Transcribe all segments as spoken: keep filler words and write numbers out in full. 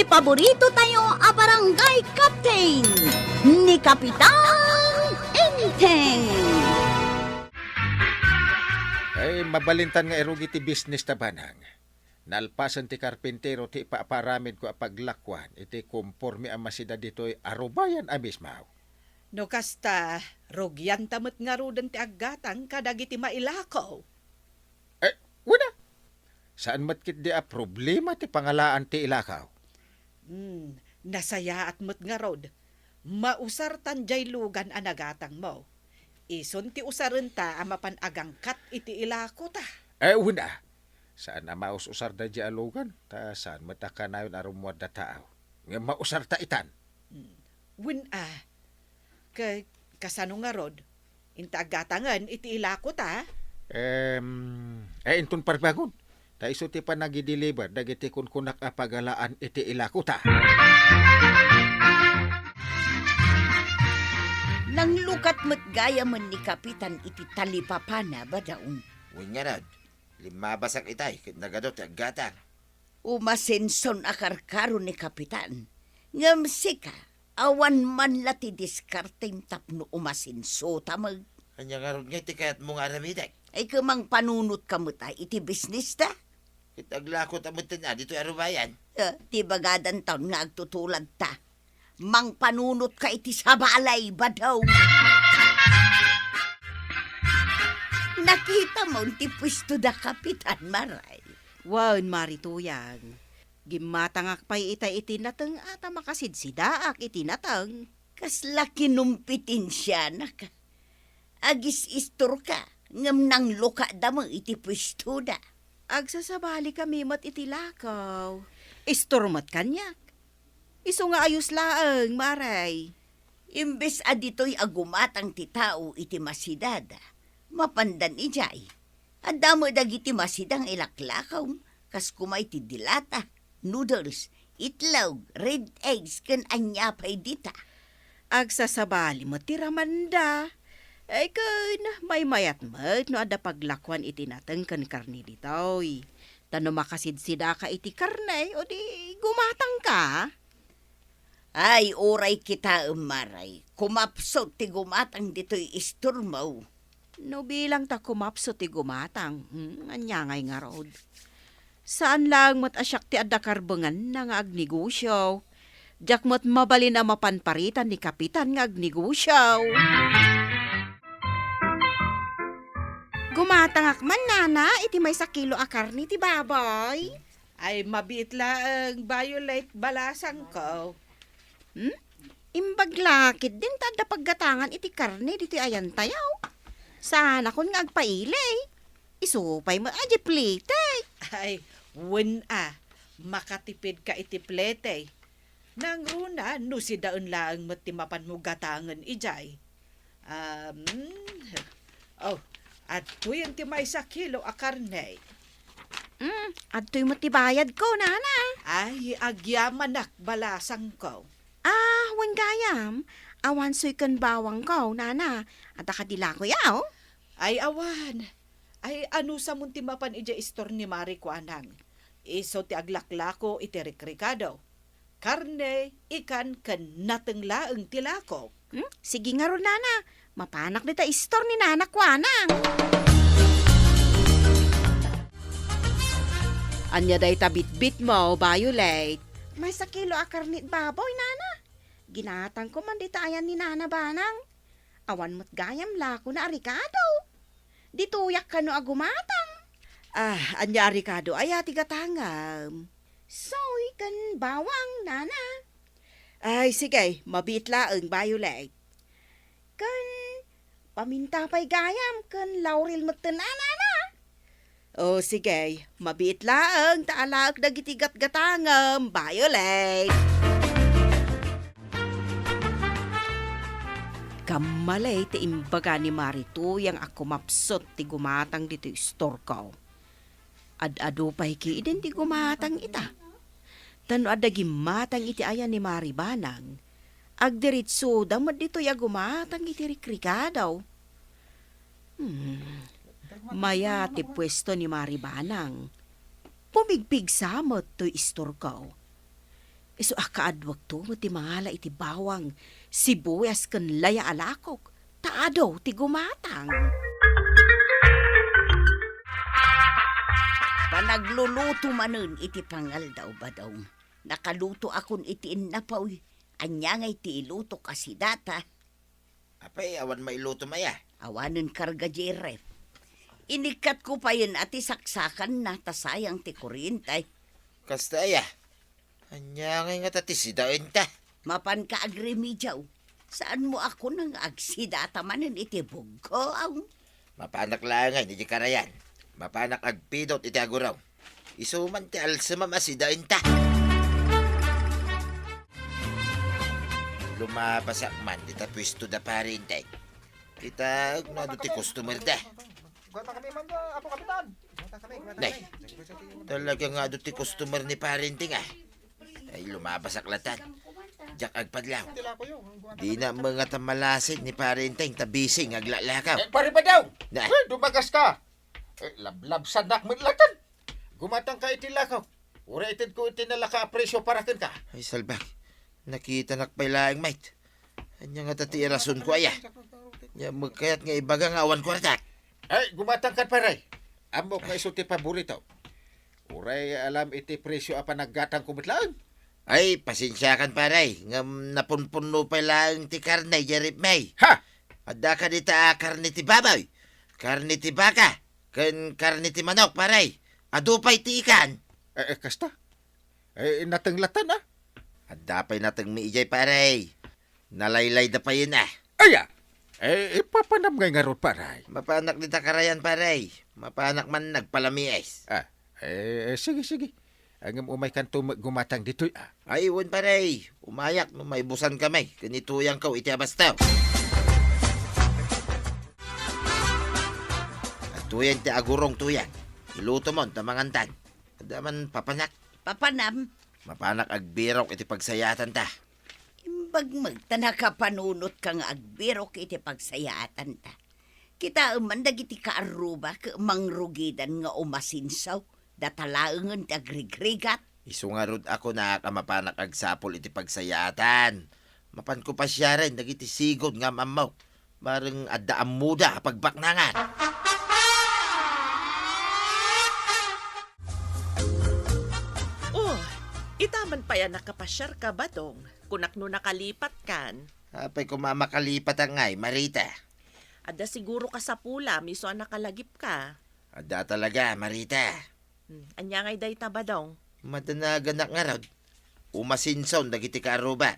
Paborito tayo a barangay captain, ni Kapitan Enteng. Ay, mabalintan nga irugi ti business ta, Banang. Nalpasen ti karpintero ti ipapaaramidko a paglakuan iti komporme a masida ditoy a rubayan a mismo. No kasta, rugianta met ngaruden ti aggatang kadagiti mailako. Eh, wen a. Saan met ketdi a problema ti pangalaan ti ilakaw. Hmm, nasayaat met ngarud. Mausartan jay lugan a nagatangmo. Isun ti usarenta a mapan agangkat iti ilakota. Eh, wen a. Saan a maus-usar daydiay a lugan, ta saan met a kanayon a rummuar da tao. Ngem mausarta itan. Hmm. Wen a. Ket kasano ngarud? Inta aggatangen iti ilakota? Em, eh, inton parbangon. Ta isu ti panagideliver dagiti kunkunak a pagalaan iti ilakota. Nanglukat met gayamen ni Kapitan iti talipapana, Badaw. Wen ngarud, limmabasak itay ket nagadu ti aggatang. Umasenson a karkaro ni Kapitan. Ngem sika, awan man la ti diskartem tapno umasensota met. Ania ngarud ngay ti kayatmo nga aramidek? Ay, ket mangpanunotka met a iti bisnesta? Ket aglakotak metten a ditoy a rubayan. Eh, ti bagadanton nga agtutuladta. Mangpanunotka iti sabali, Badaw. Nakitam ti puesto da Kapitan, Maray. Wen, Mari Tuyang. Gimmatangak pay ita iti nateng a ta makasidsidaak iti nateng. Kasla kinumpetensianak. Agis-istorka, ngem nanglukada met iti puestoda. Agsasabalikami met iti lakaw. Istor met kaniak. Isu nga ayos laeng, Maray. Imbes a ditoy a gumatang ti tao iti masidada, mapandan idiay. Adda met dagiti masida nga ilaklakaw, kas kuma iti dilata, noodles, itlog, red eggs, ken ania pay dita. Agsasabali met ti ramanda. Ay ken, maymayat met no adda paglakuan iti nateng ken karne ditoy. Ta no makasidsidaka iti karne, o di gumatangka. Ay, uray kitaem, Maray. Kumapsut ti gumatang ditoy istormo. No bilang ta kumapsut ti gumatang, hmm, ania ngay ngarud? Saan laeng met a siak ti adda karbenganna nga agnegosio. Diak met mabalin a mapan paritan ni Kapitan nga agnegosio. Gumatangak man, Nana, iti maysa kilo a karne ti baboy. Ay, mabiit laeng, Violet, balasangko. Hmm? Imbag la ketdin ta adda paggatangan iti karne ditoy ayantayo. Saanakon nga agpaili. Isu pay met a di plete. Ay, wen a, makatipidka iti plete. Nangruna no sidaen laeng met ti mapanmo gatangen idiay. Um, oh, adtoyen ti maysa kilo a karne. Mm, adtoy met ti bayadko, Nana. Ay, agyamanak, balasangko. Ah, wen gayam. Awan soy ken bawangko, Nana. Adda kadi lakoyo? Ay, awan. Ay, anusamon ti mapan idiay istor ni Mari Kuanang. Isu ti aglaklako iti rikrikado. Karne, ikan, ken nateng laeng ti lako. Hmm? Sige ngarud, Nana. Mapanak dita istor ni Nana Kuanang. Ania dayta bitbitmo, Violet? Maysa kilo a karne ti baboy, Nana. Ginatangko man dita ayan ni Nana Banang. Awan met gayam lakona a rikado. Ditoyak kano a gumatang. Ah, ania a rikado aya ti gatangam? Soy ken bawang, Nana. Ay, sige, mabiit laeng, Violet. Ken paminta pay gayam ken laurel metten a, Nana. O, sige, mabiit laeng ta alaek dagiti gatgatangem, Violet. Kammali ti imbaga ni Mari Tuyang a kumapsut ti gumatang ditoy istorko. Ad-adu pay ketdin ti gumatang ita. Ta no adda gimmatang iti ayan ni Mari Banang, agdiritsoda met ditoy a gumatang iti rikrikado. Hmm. Mayat ti puesto ni Mari Banang. Pumigpigsa met toy istorko. Isu a kaadwakto met ti mangala iti bawang, sibuyas ken laya a lakok, ta adu ti gumatang. Panagluluto manen iti pangaldaw, Badong. Nakalutoakon iti innapoy. Ania ngay ti ilutok a sidata? Apay, awan mailutom aya? Awanen karga diay ref. Inikkatko payen a ti saksakanna ta sayang ti kuryente. Kasta aya? Ania ngay ngata ti sidaenta? Mapanka agremedio. Saanmo a kuna nga agsidata manen iti bugko? Mapanak laengen iti karayan. Mapanak agpidot iti agurong. Isu man ti alsemam a sidaenta. Lumabasak man dita puesto da Pare Enteng. Kita, no adu ti customer da. Guwata kami man da, Apo Kapitan. Guwata kami, guwata Nay, kami. Talaga nga adu ti customer ni Pare Enteng, ah. Ay, lumabasak latan. Diak agpadlaw. Dina mengat a malasin ni Pare Enteng ta busy nga aglaklakaw. Eh, Pare Badong! Na? Eh, dumagas ka! Eh, lablabsanak met latan. Gumatang ka iti lakaw. Uray itedko iti nalaka a presyo para kenka. Ay, salbag. Nakitanak pay laeng, mate. Ania ngata ti irasonko aya? Ania met kayat nga ibaga nga awan kuartak? Ay, gumatang ka, pare. Ammok nga isu ti paborito. Uray alam iti presyo a panaggatangko met laeng. Ay, pasensiakan, pare. Ngem napunpunno pay laeng ti karne, idiay ref mi. Ha? Adda kadi ta karne ti baboy, karne ti baka, ken karne ti manok, pare. Adu pay ti ikan. Eh, eh, kasta? Eh, nateng latan, ah. Adda pay natengmi idiay, pare. Nalaylayda payen, ah. Aya! Eh, ipapanam ngay ngarud, pare. Mapanak dita karayan, pare. Mapanak man nagpalamiis. Ah, eh, eh, sige, sige. Ngem umaykanto met gumatang ditoy, ah. Ay, wen, pare. Umayak no maibusan kami ken ituyangko iti abastaw. Agtuyang ti agurong, tuyang. Ilutomon ta mangantan. Adda man papanak. Papanam? Mapanak agbirok iti pagsayaatanta. Imbag met ta nakapanunotka nga agbirok iti pagsayaatanta. Kitaem man dagiti kaarruba ket mangrugidan nga umasinso, data laengen ti agrigrigat. Isu ngarud a kunak a mapanak agsapul iti pagsayaatan. Mapanko pasiaren dagiti sigud nga am-ammok. Bareng adda ammoda a pagbaknangan. Oh, ita man pay a nakapasiarka, Badong. Kunak no nakalipatkan. Apay koma a makalipat ngay, Marita? Adda siguro kasapulam isu a nakalagipka. Adda talaga, Marita. Hmm, ania ngay dayta, Badong? Madanaganak ngarud. Umasinson dagiti kaarruba.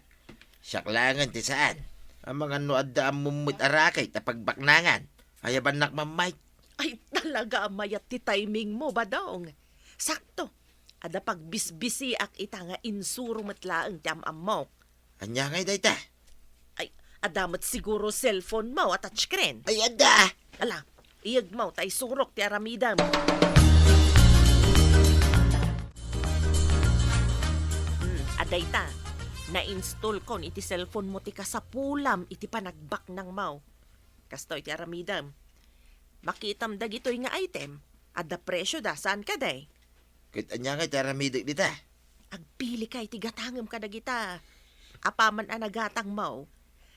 Siak laengen ti saan. Amangan no adda ammom met a raket a pagbaknangan. Ayabannak man, mate. Ay, talaga a mayat ti timingmo, Badong. Sakto. Adda pagbisbisiak ita nga insuro met laeng ti am-ammok. Ania ngay dayta? Ay, adda met siguro cellphone mo a touchscreen. Ay, adda! Ala, iyegmo ta isurok ti aramidem. Hmm, adda ita. Na-installkon iti cellphone mo ti kasapulam iti panagbaknangmo. Kastoy ti aramidem. Makitam dagitoy nga item, adda presioda, saan kadi? Ket ania ngay ti aramidek dita? Agpilika iti gatangem kadagita. Apaman a nagatangmo,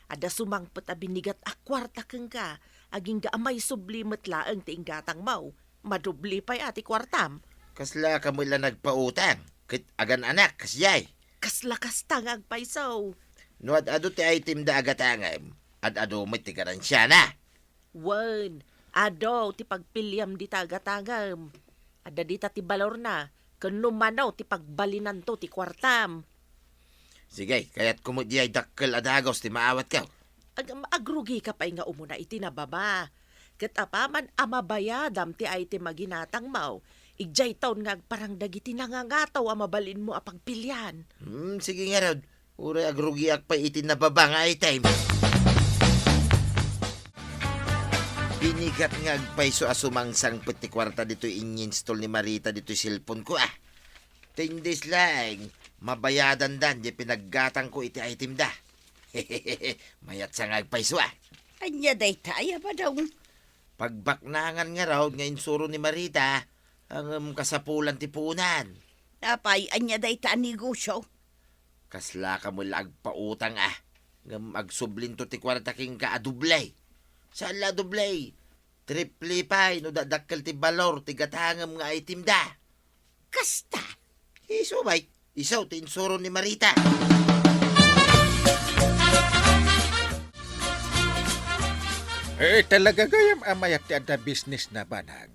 adda sumangpet a binigat a kuarta kenka, agingga a maisubli met laeng ti inggatangmo. Madubli pay a ti kuartam. Kasla ka met la nagpautang, ket agan-anak, kasdiay? Kasla kasta nga agpayso. No ad-adu ti itemda a gatangem, ad-adu met ti garansiana. Wen, adu ti pagpiliam dita a gatangem. Adda dita ti balorna, ken no mano ti pagbalinanto ti kuartam. Sige, kayatko met diay dakkel a dagus ti maawatko. Ag-, agrugika pay nga umuna iti nababa. Ket apaman a mabayadam ti item a ginatangmo, idiay taon nga agparang dagiti nangangataw a mabalinmo a pagpilian. Hmm, sige ngarud. Uray agrugiak pay iti nababa nga item. Binigat nga agpayso a sumangsangpet ti kuarta ditoy ininstall ni Marita ditoy cellphone ko, ah. Tindis laeng, mabayadandan diay pinaggatangko iti itemda. Mayat sa nga agpayso, ah. Ania dayta, aya, Badong? Pagbaknangan ngarud nga insuro ni Marita, ngem kasapulan ti puonan. Apay, ania dayta a negosyo? Kaslaka met la agpautang a. Ngem agsublinto ti kuarta kenka a doble. Saan la a doble. Triple pay no dadakkel ti balor ti gatangem nga itemda. Kasta? Isu, bay. Isu ti insuro ni Marita. Eh, talaga gayam a mayat ti adda business na banag.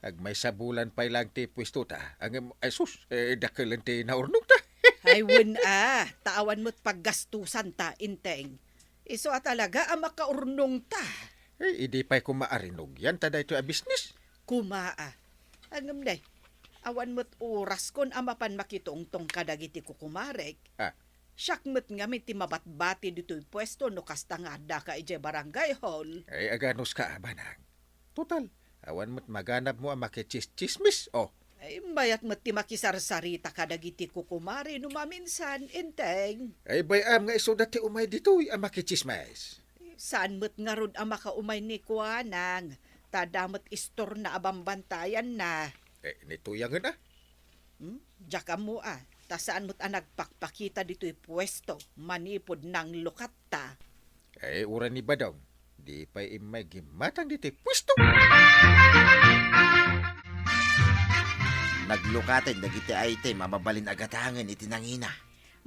Agmaysa bulan pay lang ti puesto ta. Ngem, ay sus, eh, dakkel ti naurnong ta. Ay, wen a, ta awan met paggastusan ta, Enteng. Isu a talaga a makaurnong ta. Eh, idi pay koma a rinugyan ta daytoy a business. Koma a. Ngem ne, awan met oraskon a mapan makitungtong kadagiti kukumarek. Ah. Siak met ngamin ti mabatbati ditoy puesto no kasta nga addaka idiay barangay hall. Ay, aganuska a, banag. Total, awan met maganabmo a makitsismis, oh. Ay, mayat met ti makisarsarita kadagiti kukumare no maminsan, Enteng. Ay, bay-am nga isuda ti umay ditoy a makitsismis. Saan met ngarud a makaumay ni kuanang, ta adda met istorna a bambantayanna. Eh, ni Tuyangen a. Hmm? Diak ammo a, ta saan met a nagpakpakita ditoy puesto manipud nanglukatta. Eh, uray ni Badong, di pay immay gimmatang ditoy puesto. Naglukaten dagiti item a mabalin a gatangen iti nangina.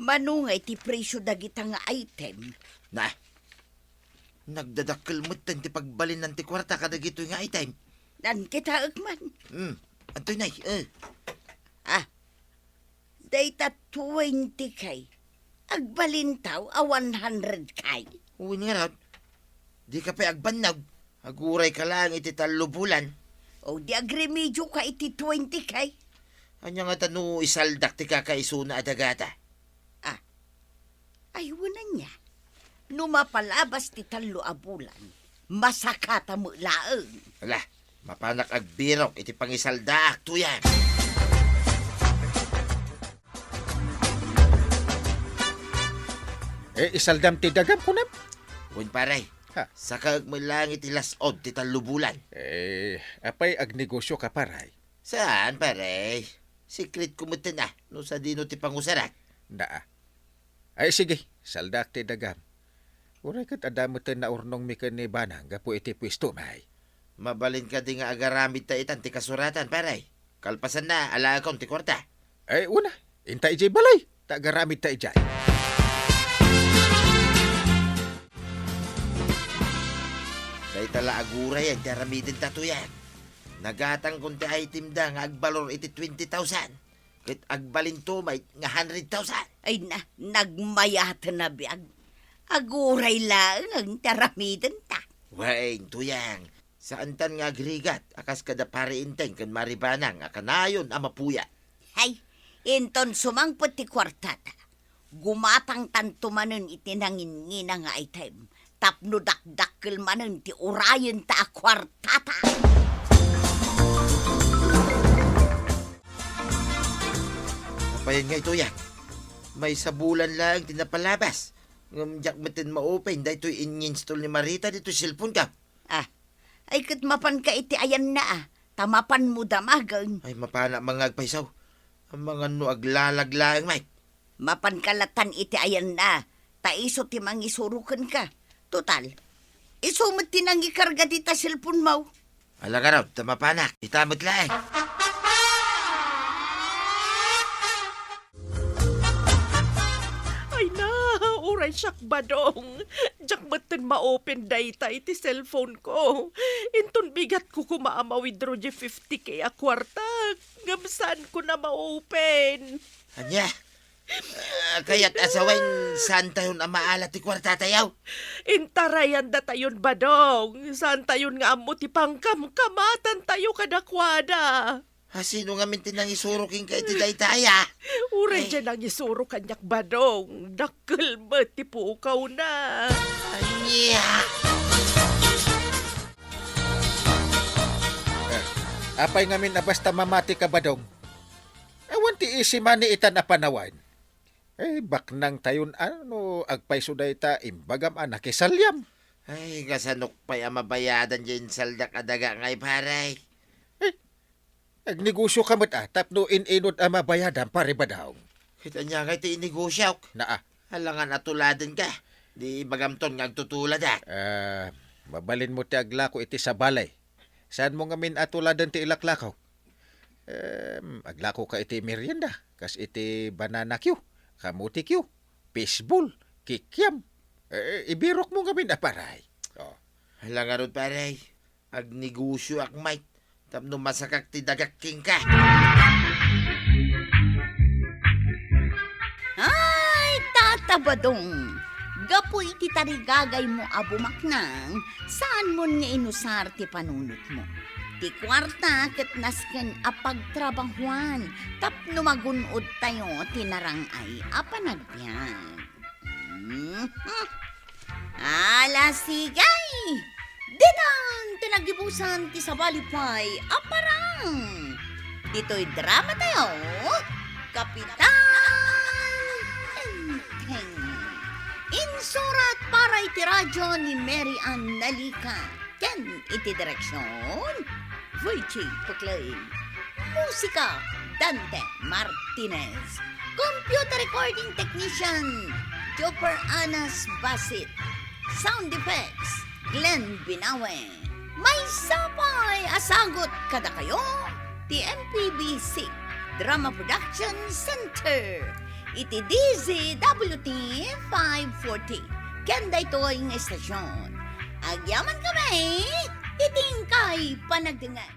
Mano nga iti presio dagita nga item? Na, nagdadakkel metten ti pagbalinnan ti kuarta kadagitoy nga item. Nan kitaek man. Hmm, antoy nay, eh. Ah, dayta twenty K. Agbalintaw a one hundred K. Wen ngarud, dika pay agbannog. Aguray ka laeng iti tallo bulan. O di agremedioka iti twenty K. Ania ngata no isaldak ti kakaisuna a dagata? Ah, ay, wen ania. No mapalabas ti tallo a bulan, masakata met laeng. Ala, mapanak agbirok iti pangisaldaak, Tuyang. Eh, isaldam ti dagam, kunam? Wen, pare. Ha? Sakaek met laeng iti las-od ti tallo bulan. Eh, apay agnegosioka, pare? Saan, pare? Secret ko metten a, no sadino ti pangusarak. Naa. Ay, sige, saldak ti dagam. Uray ket adda metten naurnongmi ken ni Banang gapu iti puesto, may. Mabalin kadi nga agaramid ta itan ti kasuratan, pare? Kalpasanna, alaekon ti kuarta. Ay, una, inta idiay balay, ta agaramid ta idiay. Dayta la aguray ti aramiden ta, Tuyang. Nagatangkon ti itemda nga agbalor iti twenty thousand. Ket agbalinto met nga hundred thousand. Ay na, nagmayaten a biag. Aguray laeng ti aramidenta. Wen, Tuyang, saantan nga agrigat a kas kada Pari Enteng ken Mari Banang a kanayon a mapuyat. Hay, inton sumangpet ti kuartata, gumatangtanto manen iti nanginnginang nga item tapno dakdakkel manen ti urayenta a kuartata. Apay ngay, Tuyang? Maysa bulan laeng ti napalabas. Ngem diak metten ma-open daytoy in-install ni Marita ditoy cellphone-ko. Ah, ay ket mapanka iti ayanna a, ta mapanmo damagen. Ay, mapanak nga agpayso. Amangan no aglalag laeng met. Mapanka latan iti ayanna, ta isu ti mangisuro kenka. Total, isu met ti nangikarga dita cellphone-mo. Ala ngarud, ta mapanak, ita met laeng. Ay na, uray siak, Badong. Diak metten ma-open dayta iti cellphone-ko. Inton bigatko koma a ma-withdraw diay fifty K a kuarta, ngem saanko na ma-open. Ania? Ah, kayat a sawen, saantayon a maala ti kuartatayo? Inta rayandatayon, Badong. Saantayon nga ammo ti pangkamkamatantayo kadakuada. Asino ngamin ti nangisuro kenka iti daytaya? Uray diay nangisuro kaniak, Badong. Dakkel met ti pukawna. Ania? Eh, apay ngamin a basta mamatika, Badong? Awan ti easy money itan a panawen. Eh, baknangtayon a no agpayso dayta imbagam a nakisaliam. Ay, kasanok pay a mabayadan diay insaldak a daga ngay, pare? Eh, agnegosioka met a tapno in-inot a mabayadam, Pare Badong. Ket ania ngay ti inegosiok? Naa. Alangan a tuladenka. Di ibagamton nga agtutuladak. Ah, mabalinmo ti aglako iti sabali. Saanmo ngamin a tuladen ti ilaklako? Em, aglakoka iti merienda, kas iti banana cue, kamote cue, fishball, kikiam. Eh, ibirokmo ngamin a paray. Oh. Hala ngarud, pare. Agnegosioak met tapno masakak ti dagak kenka. Ay, Tata Badong! Gapu iti tarigagaymo a bumaknang, saanmon nga inusar ti panunotmo. Ti kuarta ket nasken a pagtrabahuan tapno magun-odtayo ti narang-ay a panagbiag. Mhm. Ala, sige! Ditan ti nagibusan ti sabali pay a parang. Ditoy dramatayo, Kapitan Enteng. Insurat para iti radyo ni Mary Ann Nalica. Ken iti direksion, Virgie Puclay. Musika, Dante Martinez. Computer recording technician, Joper Anas Basit. Sound effects, Glenn Binawe. Maysa pay a sagut kadakayo ti M P B C Drama Production Center iti D Z W T five forty. Ken daytoy nga estasion, agyaman kami iti inkay panagdengngeg.